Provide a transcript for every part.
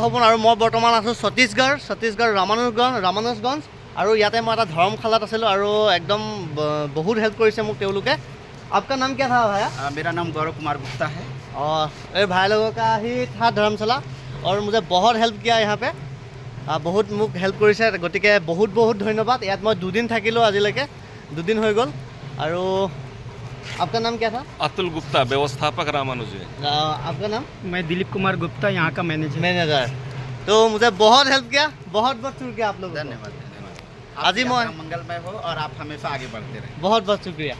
সপোন আৰু মই বৰ্তমান আছোঁ ছত্তীশগড়, ছত্তীশগড় ৰামানুজগঞ্জ, ৰামানুজগঞ্জ। আৰু ইয়াতে মই এটা ধৰ্মশালাত আছিলোঁ আৰু একদম বহুত হেল্প কৰিছে মোক তেওঁলোকে। आपका नाम क्या था भैया? मेरा नाम गौरव कुमार गुप्ता है। और ये भाई लोगों का ही था धर्मशाला और मुझे बहुत हेल्प किया यहाँ पे। বহুত মোক হেল্প কৰিছে, গতিকে বহুত বহুত ধন্যবাদ। ইয়াত মই দুদিন থাকিলোঁ, আজিলৈকে দুদিন হৈ গ'ল। আৰু आपका नाम क्या था? अतुल गुप्ता, व्यवस्थापक रामानुज है। आपका नाम? मैं दिलीप कुमार गुप्ता, यहाँ का मैनेजर। मैनेजर। तो मुझे बहुत हेल्प किया, बहुत बहुत शुक्रिया आप लोगों को। धन्यवाद, धन्यवाद। আজি आपकी মই यात्रा मंगलमय हो और आप हमेशा आगे बढ़ते रहें। বহুত বহুত শুক্ৰিয়া।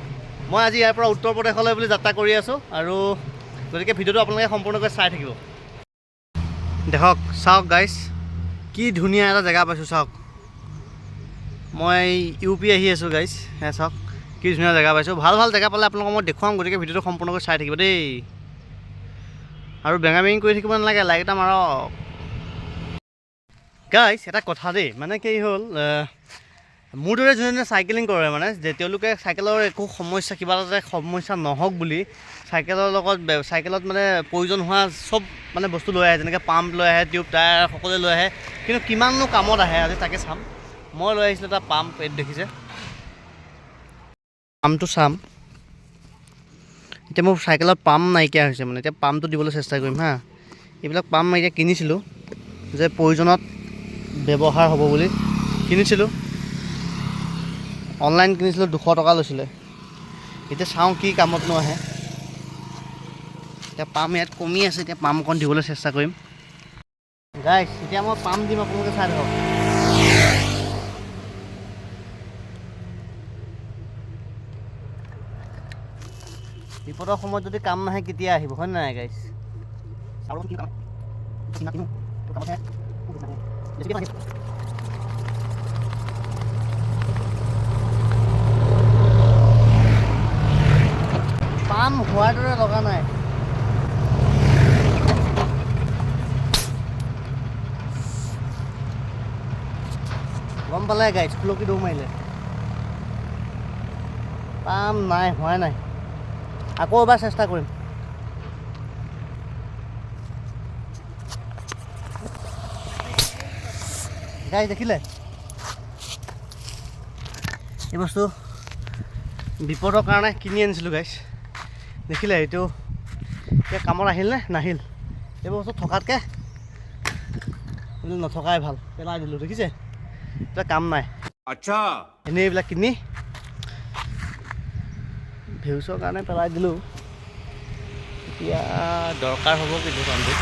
মই আজি ইয়াৰ পৰা উত্তৰ প্ৰদেশলৈ বুলি যাত্ৰা কৰি আছোঁ আৰু গতিকে ভিডিঅ'টো আপোনালোকে সম্পূৰ্ণকৈ চাই থাকিব। দেখক, চাওক গাইছ, কি ধুনীয়া এটা জেগা পাইছোঁ। চাওক, মই ইউ পি আহি আছোঁ গাইছ। হে চাওক, কি ধুনীয়া জেগা পাইছোঁ। ভাল ভাল জেগা পালে আপোনালোকক মই দেখুৱাম, গতিকে ভিডিঅ'টো সম্পূৰ্ণকৈ চাই থাকিব দেই। আৰু বেঙা বেঙি কৰি থাকিব নালাগে, লাইক এটা মাৰক। গাইছ, এটা কথা দেই, মানে কি হ'ল, মোৰ দৰে যোনে চাইকেলিং কৰে, মানে যে তেওঁলোকে চাইকেলৰ একো সমস্যা, কিবা এটা যে সমস্যা নহওক বুলি চাইকেলৰ লগত চাইকেলত মানে প্ৰয়োজন হোৱা চব মানে বস্তু লৈ আহে, যেনেকৈ পাম্প লৈ আহে, টিউব, টায়াৰ সকলোৱে লৈ আহে। কিন্তু কিমাননো কামত আহে আজি তাকে চাম। মই লৈ আহিছিলোঁ এটা পাম্প, এইটো দেখিছে, পাম্পটো চাম। এতিয়া মোৰ চাইকেলত পাম্প নাইকিয়া হৈছে, মানে এতিয়া পাম্পটো দিবলৈ চেষ্টা কৰিম। হা, এইবিলাক পাম্প এতিয়া কিনিছিলোঁ যে প্ৰয়োজনত ব্যৱহাৰ হ'ব বুলি কিনিছিলোঁ, অনলাইন কিনিছিলোঁ, 200 টকা লৈছিলে। এতিয়া চাওঁ কি কামতনো আহে। এতিয়া পাম্প ইয়াত কমি আছে, এতিয়া পাম্প অকণ দিবলৈ চেষ্টা কৰিম। গাইছ, এতিয়া মই পাম্প দিম, আপোনালোকে চাই থাকক। বিপদৰ সময়ত যদি কাম নাহে কেতিয়া আহিব, হয় নাই গাইছ? পাম হোৱাৰ দৰে লগা নাই। গম পালে গাইছ, খুলকি দৌৰ মাৰিলে। পাম নাই, হোৱাই নাই। আকৌ এবাৰ চেষ্টা কৰিম। গাইছ, দেখিলে, এই বস্তু বিপদৰ কাৰণে কিনি আনিছিলোঁ। গাইছ, দেখিলে, এইটো এতিয়া কামত আহিল নে নাহিল? এই বস্তু থকাতকৈ নথকাই ভাল। পেলাই দিলোঁ, দেখিছে, এইবিলাক কাম নাই। এনেই এইবিলাক কিনি ভিউচৰ কাৰণে পেলাই দিলোঁ। এতিয়া দৰকাৰ হ'ব কিন্তু কামটো।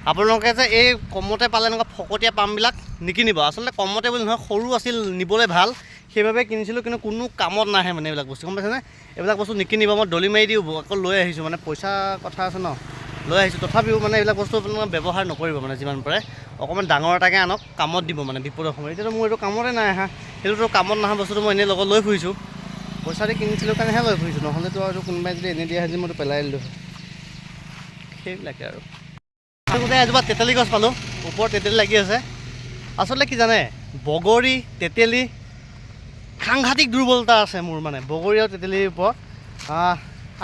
আপোনালোকে যে এই কমতে পালে এনেকুৱা ফকতীয়া পাম্পবিলাক নিকিনিব। আচলতে কমতে বুলি নহয়, সৰু আছিল, নিবলৈ ভাল, সেইবাবে কিনিছিলোঁ। কিন্তু কোনো কামত নাহে মানে এইবিলাক বস্তু, গম পাইছেনে? এইবিলাক বস্তু নিকিনিব। মই দলি মাৰি দিওঁ, আকৌ লৈ আহিছোঁ, মানে পইচা কথা আছে ন, লৈ আহিছোঁ। তথাপিও মানে এইবিলাক বস্তু আপোনালোকে ব্যৱহাৰ নকৰিব, মানে যিমান পাৰে অকণমান ডাঙৰ এটাকে আনক, কামত দিব মানে বিপদৰ সময়ত। এতিয়াতো মোৰ এইটো কামতে নাই অহা। সেইটোতো কামত নহা বস্তুটো মই এনেই লগত লৈ ফুৰিছোঁ। পইচা দি কিনিছিলোঁ কাৰণেহে লৈ ফুৰিছোঁ, নহ'লেতো আৰু কোনোবাই যদি এনেই দিয়া হেঁতেন মইতো পেলাই দিলোঁ হয়। সেইবিলাকে আৰু। গোটেই এজোপা তেতেলী গছ পালোঁ, ওপৰত তেতেলী লাগি আছে। আচলতে কি জানে, বগৰী তেতেলী সাংঘাতিক দুৰ্বলতা আছে মোৰ, মানে বগৰী আৰু তেতেলীৰ ওপৰত।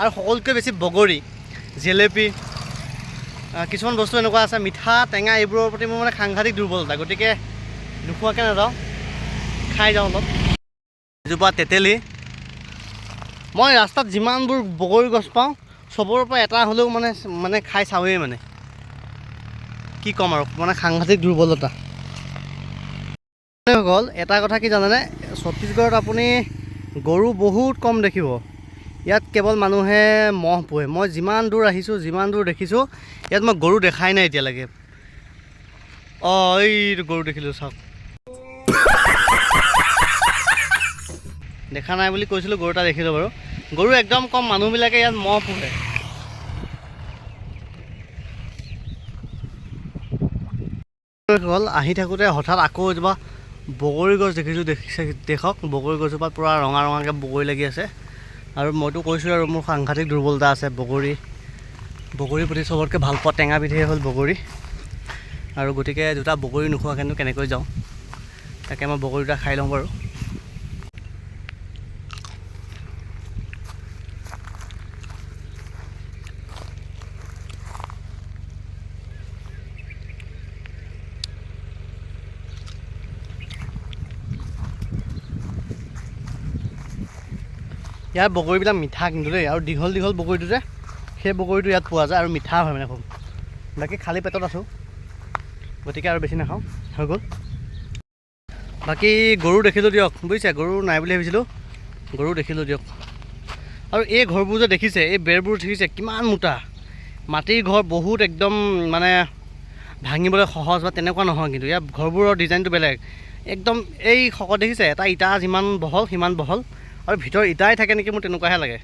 আৰু সকলোতকৈ বেছি বগৰী, জেলেপি, কিছুমান বস্তু এনেকুৱা আছে মিঠা টেঙা, এইবোৰৰ প্ৰতি মোৰ মানে সাংঘাতিক দুৰ্বলতা। গতিকে নোখোৱাকৈ নাযাওঁ, খাই যাওঁ অলপ। এজোপা তেতেলী। মই ৰাস্তাত যিমানবোৰ বগৰী গছ পাওঁ, চবৰ পৰা এটা হ'লেও মানে খাই চাওঁৱেই। মানে কি ক'ম আৰু, মানে সাংঘাতিক দুৰ্বলতা গ'ল। এটা কথা কি জানেনে, ছত্তীশগড়ত আপুনি গৰু বহুত কম দেখিব। ইয়াত কেৱল মানুহে ম'হ পোহে। মই যিমান দূৰ আহিছোঁ, যিমান দূৰ দেখিছোঁ, ইয়াত মই গৰু দেখাই নাই এতিয়ালৈকে। অঁ, এইটো গৰু দেখিলোঁ, চাওক। দেখা নাই বুলি কৈছিলোঁ, গৰু এটা দেখিলোঁ বাৰু। গৰু একদম কম, মানুহবিলাকে ইয়াত ম'হ পোহে। হ'ল, আহি থাকোঁতে হঠাৎ আকৌ এজোপা বগৰী গছ দেখিছোঁ। দেখিছে, দেখক, বগৰী গছজোপাত পূৰা ৰঙা ৰঙাকৈ বগৰী লাগি আছে। আৰু মইতো কৈছোঁ আৰু মোৰ সাংঘাতিক দুৰ্বলতা আছে বগৰী, বগৰীৰ প্ৰতি। চবতকৈ ভাল পোৱা টেঙাবিধেই হ'ল বগৰী। আৰু গতিকে দুটা বগৰী নোখোৱাকেনো কেনেকৈ যাওঁ। তাকে মই বগৰী দুটা খাই লওঁ বাৰু। ইয়াৰ বগৰীবিলাক মিঠা কিন্তু দেই, আৰু দীঘল দীঘল বগৰীটো যে, সেই বগৰীটো ইয়াত পোৱা যায় আৰু মিঠা হয় মানে খুব। বাকী খালী পেটত আছোঁ, গতিকে আৰু বেছি নাখাওঁ, হৈ গ'ল। বাকী গৰু দেখিলোঁ দিয়ক, বুজিছে, গৰু নাই বুলি ভাবিছিলোঁ, গৰু দেখিলোঁ দিয়ক। আৰু এই ঘৰবোৰ যে দেখিছে, এই বেৰবোৰ দেখিছে কিমান মোটা, মাটিৰ ঘৰ বহুত একদম মানে ভাঙিবলৈ সহজ বা তেনেকুৱা নহয়, কিন্তু ইয়াৰ ঘৰবোৰৰ ডিজাইনটো বেলেগ একদম। এই শকত দেখিছে, এটা ইটা যিমান বহল সিমান বহল, আৰু ভিতৰত ইটাই থাকে নেকি, মোৰ তেনেকুৱাহে লাগে।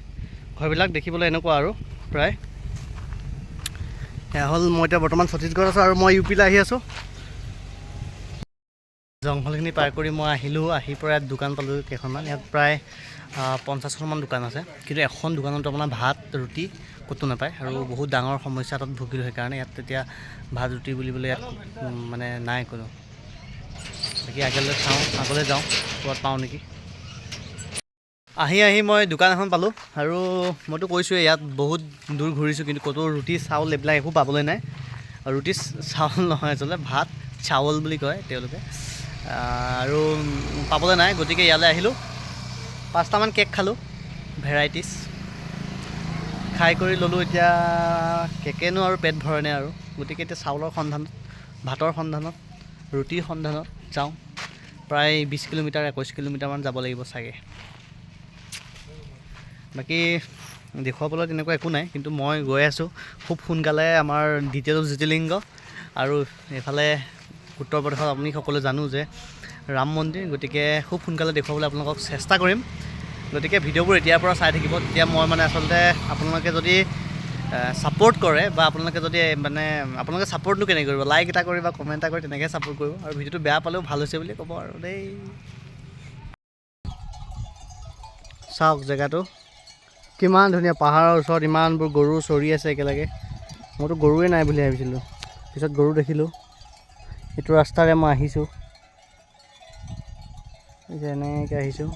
ঘৰবিলাক দেখিবলৈ এনেকুৱা আৰু প্ৰায়। সেয়া হ'ল, মই এতিয়া বৰ্তমান ছত্তীশগড়ত আছোঁ আৰু মই ইউ পিলৈ আহি আছোঁ। জংঘলখিনি পাৰ কৰি মই আহিলোঁ, আহি পৰা ইয়াত দোকান পালোঁ কেইখনমান। ইয়াত প্ৰায় 50খনমান দোকান আছে, কিন্তু এখন দোকানতো আপোনাৰ ভাত ৰুটি ক'তো নাপায় আৰু বহুত ডাঙৰ সমস্যা এটাত ভুগিলোঁ। সেইকাৰণে ইয়াত তেতিয়া ভাত ৰুটি বুলিবলৈ ইয়াত মানে নাই কোনো। বাকী আগলৈ চাওঁ, আগলৈ যাওঁ, ক'ৰবাত পাওঁ নেকি। আহি আহি মই দোকান এখন পালোঁ আৰু মইতো কৈছোঁৱেই ইয়াত বহুত দূৰ ঘূৰিছোঁ, কিন্তু ক'তো ৰুটি চাউল এইবিলাক একো পাবলৈ নাই। আৰু ৰুটি চাউল নহয়, আচলতে ভাত চাউল বুলি কয় তেওঁলোকে, আৰু পাবলৈ নাই। গতিকে ইয়ালৈ আহিলোঁ, 5টামান কেক খালোঁ, ভেৰাইটিছ খাই কৰি ল'লোঁ। এতিয়া কেকেনো আৰু পেট ভৰেনে আৰু, গতিকে এতিয়া চাউলৰ সন্ধানত, ভাতৰ সন্ধানত, ৰুটিৰ সন্ধানত যাওঁ। প্ৰায় 20 কিলোমিটাৰ 21 কিলোমিটাৰমান যাব লাগিব চাগে। বাকী দেখুৱাবলৈ তেনেকুৱা একো নাই, কিন্তু মই গৈ আছোঁ খুব সোনকালে আমাৰ দ্বিতীয়টো জ্যোতিৰ্লিংগ। আৰু এইফালে উত্তৰ প্ৰদেশত আপুনি সকলোৱে জানো যে ৰাম মন্দিৰ, গতিকে খুব সোনকালে দেখুৱাবলৈ আপোনালোকক চেষ্টা কৰিম। গতিকে ভিডিঅ'বোৰ এতিয়াৰ পৰা চাই থাকিব, তেতিয়া মই মানে আচলতে আপোনালোকে যদি ছাপোৰ্ট কৰে বা আপোনালোকে যদি মানে আপোনালোকে ছাপোৰ্টনো কেনেকৈ কৰিব, লাইক এটা কৰি বা কমেণ্ট এটা কৰি তেনেকৈ ছাপোৰ্ট কৰিব। আৰু ভিডিঅ'টো বেয়া পালেও ভাল হৈছে বুলি ক'ব আৰু দেই। চাওক জেগাটো কিমান ধুনীয়া, পাহাৰৰ ওচৰত ইমানবোৰ গৰু চৰি আছে একেলগে। মইতো গৰুৱে নাই বুলি ভাবিছিলোঁ, পিছত গৰু দেখিলোঁ। এইটো ৰাস্তাৰে মই আহিছোঁ, এনেকৈ আহিছোঁ।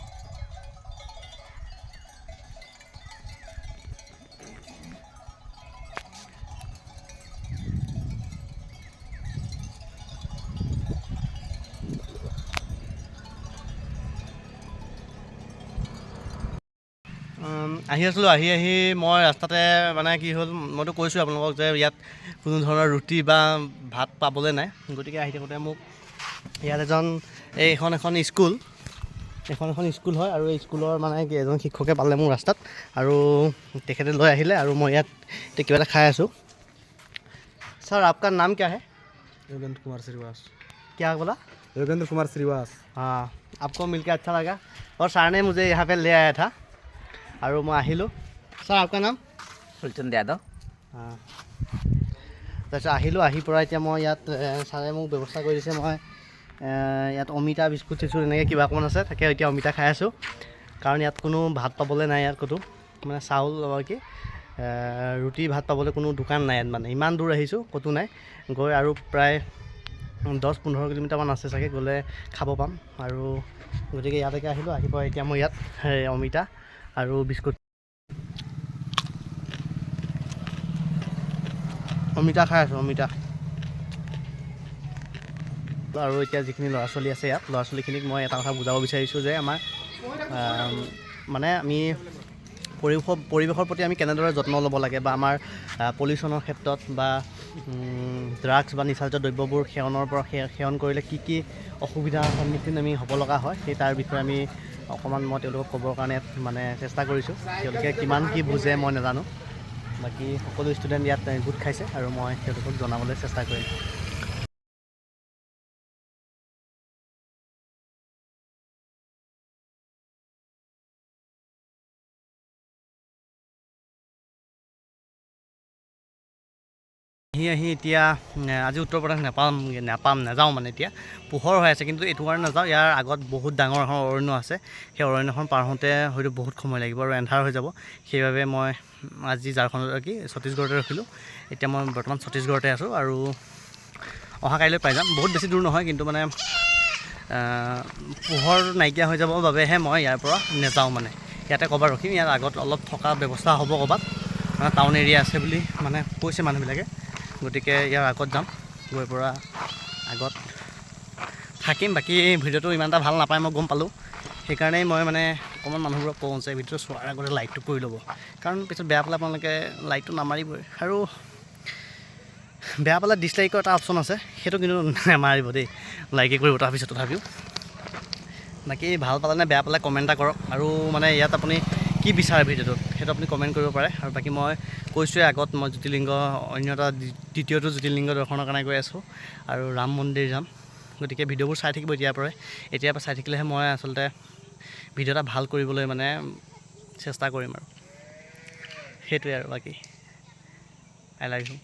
আহি আছিলোঁ, আহি আহি মই ৰাস্তাতে মানে কি হ'ল, মইতো কৈছোঁ আপোনালোকক যে ইয়াত কোনো ধৰণৰ ৰুটি বা ভাত পাবলৈ নাই। গতিকে আহি থাকোঁতে মোক ইয়াত এজন, এইখন এখন স্কুল, এইখন এখন স্কুল হয়, আৰু এই স্কুলৰ মানে কি এজন শিক্ষকে পালে মোক ৰাস্তাত, আৰু তেখেতে লৈ আহিলে, আৰু মই ইয়াত এতিয়া কিবা এটা খাই আছোঁ। ছাৰ, आपका नाम क्या है? योगेंद्र कुमार श्रीवास। क्या बोला? योगेंद्र कुमार श्रीवास। हाँ, आपको मिलकर अच्छा लगा, और सर ने मुझे यहाँ पे ले आया था আৰু মই আহিলোঁ। ছাৰ, आपका नाम? फुलचंद यादव। অঁ, তাৰপিছত আহিলোঁ, আহি পৰা এতিয়া মই ইয়াত ছাৰে মোক ব্যৱস্থা কৰি দিছে। মই ইয়াত অমিতা বিস্কুট চিস্কুট এনেকৈ কিবা অকণমান আছে, তাকে এতিয়া অমিতা খাই আছোঁ, কাৰণ ইয়াত কোনো ভাত পাবলৈ নাই। ইয়াত ক'তো মানে চাউল কি ৰুটি ভাত পাবলৈ কোনো দোকান নাই ইয়াত, মানে ইমান দূৰ আহিছোঁ ক'তো নাই গৈ, আৰু প্ৰায় 10-15 কিলোমিটাৰমান আছে চাগে, গ'লে খাব পাম। আৰু গতিকে ইয়ালৈকে আহিলোঁ, আহি পোৱা এতিয়া মই ইয়াত অমিতা আৰু বিস্কুট, অমিতা খাই আছোঁ, অমিতা। আৰু এতিয়া যিখিনি ল'ৰা ছোৱালী আছে ইয়াত, ল'ৰা ছোৱালীখিনিক মই এটা কথা বুজাব বিচাৰিছোঁ যে আমাৰ মানে আমি পৰিৱেশৰ প্ৰতি আমি কেনেদৰে যত্ন ল'ব লাগে, বা আমাৰ পলিউশ্যনৰ ক্ষেত্ৰত বা ড্ৰাগছ বা নিচাজাতীয় দ্ৰব্যবোৰ সেৱনৰ পৰা সেৱন কৰিলে কি কি অসুবিধাৰ সন্মুখীন আমি হ'ব লগা হয়, সেই তাৰ বিষয়ে আমি অকণমান মই তেওঁলোকক ক'বৰ কাৰণে ইয়াত মানে চেষ্টা কৰিছোঁ। তেওঁলোকে কিমান কি বুজে মই নাজানো। বাকী সকলো ষ্টুডেণ্ট ইয়াত গোট খাইছে আৰু মই তেওঁলোকক জনাবলৈ চেষ্টা কৰিম। আহি আহি এতিয়া আজি উত্তৰ প্ৰদেশ নাপাম, নাযাওঁ মানে এতিয়া পোহৰ হৈ আছে, কিন্তু এইটো কাৰণে নাযাওঁ, ইয়াৰ আগত বহুত ডাঙৰ এখন অৰণ্য আছে, সেই অৰণ্যখন পাৰ হওঁতে হয়তো বহুত সময় লাগিব আৰু এন্ধাৰ হৈ যাব। সেইবাবে মই আজি ঝাৰখণ্ডত কি ছত্তীশগড়তে ৰখিলোঁ। এতিয়া মই বৰ্তমান ছত্তীশগড়তে আছোঁ আৰু অহা কাইলৈ পাই যাম। বহুত বেছি দূৰ নহয়, কিন্তু মানে পোহৰ নাইকিয়া হৈ যাব বাবেহে মই ইয়াৰ পৰা নেযাওঁ। মানে ইয়াতে ক'ৰবাত ৰখিম। ইয়াৰ আগত অলপ থকা ব্যৱস্থা হ'ব ক'ৰবাত, মানে টাউন এৰিয়া আছে বুলি মানে কৈছে মানুহবিলাকে। গতিকে ইয়াৰ আগত যাম, গৈ পৰা আগত থাকিম। বাকী ভিডিঅ'টো ইমান এটা ভাল নাপায় মই গম পালোঁ। সেইকাৰণেই মই মানে অকণমান মানুহবোৰক কওঁ যে ভিডিঅ'টো চোৱাৰ আগতে লাইকটো কৰি ল'ব, কাৰণ পিছত বেয়া পালে আপোনালোকে লাইকটো নামাৰিবই। আৰু বেয়া পালে ডিছলাইকৰ এটা অপশ্যন আছে, সেইটো কিন্তু নামাৰিব দেই, লাইকে কৰিব তাৰপিছত। তথাপিও বাকী ভাল পালে নে বেয়া পালে কমেণ্ট এটা কৰক। আৰু মানে ইয়াত আপুনি কি বিচাৰে ভিডিঅ'টোত, সেইটো আপুনি কমেণ্ট কৰিব পাৰে। আৰু বাকী মই কৈছোঁৱে আগত, মই জ্যোতিৰ্লিংগ অন্য এটা দ্বিতীয়টো জ্যোতিৰ্লিংগ দৰ্শনৰ কাৰণে গৈ আছোঁ আৰু ৰাম মন্দিৰ যাম। গতিকে ভিডিঅ'বোৰ চাই থাকিব এতিয়াৰ পৰাই। এতিয়াৰ পৰা চাই থাকিলেহে মই আচলতে ভিডিঅ' এটা ভাল কৰিবলৈ মানে চেষ্টা কৰিম। আৰু সেইটোৱে আৰু বাকী I love you.